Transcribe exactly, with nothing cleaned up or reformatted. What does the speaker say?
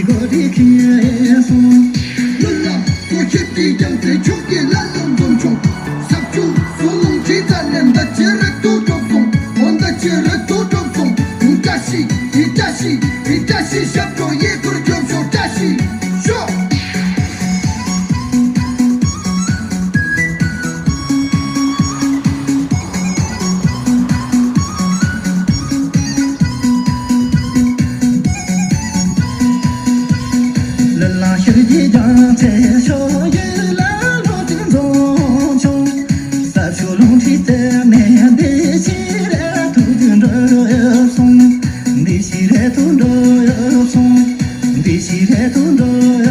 གོ་རི་ཁེ་སོང་། ལུ་ལ་སོ་ཤི་ཏི་ཀྱང་ཚེ་ཆུང་གི་ལ་ལུང་འཛོམས་བྱུང་། ས་བཅུ་སོ་ལུང་ཁྲི་ཙ་ནས་མདའ་ཆེ་རེ་ཏུ་གྲོགས་སོང་། འོ་མདའ་ཆེ་རེ་ཏུ་གྲོགས་སོང་། བཀྲ་ཤིས་ཡི་བཀྲ་ཤིས་ཡི་བཀྲ་ཤིས་ཞབས་བྲོ་ཡི་ཁུར་བྱོས་ཤོག་བཀྲ་ཤིས་ཤོག་ལ་ལ་ཤར་གྱི་རྒྱང་ཚད་ཤོག་ཡུལ་ལ་ལོ་ཅིག་འཛོམས་ཤོག་ས་ཆུ་ལུང་ཁྲི་རྩེ་ནས་འདི་ཕྱི་རེ་ཐུག་ཏུ་འགྲོ་སོང་། འདི་ཕྱི་རེ་ཐུག་འགྲོ་སོང་། འདི་ཕྱི་རེ་ཐུག་འགྲོ་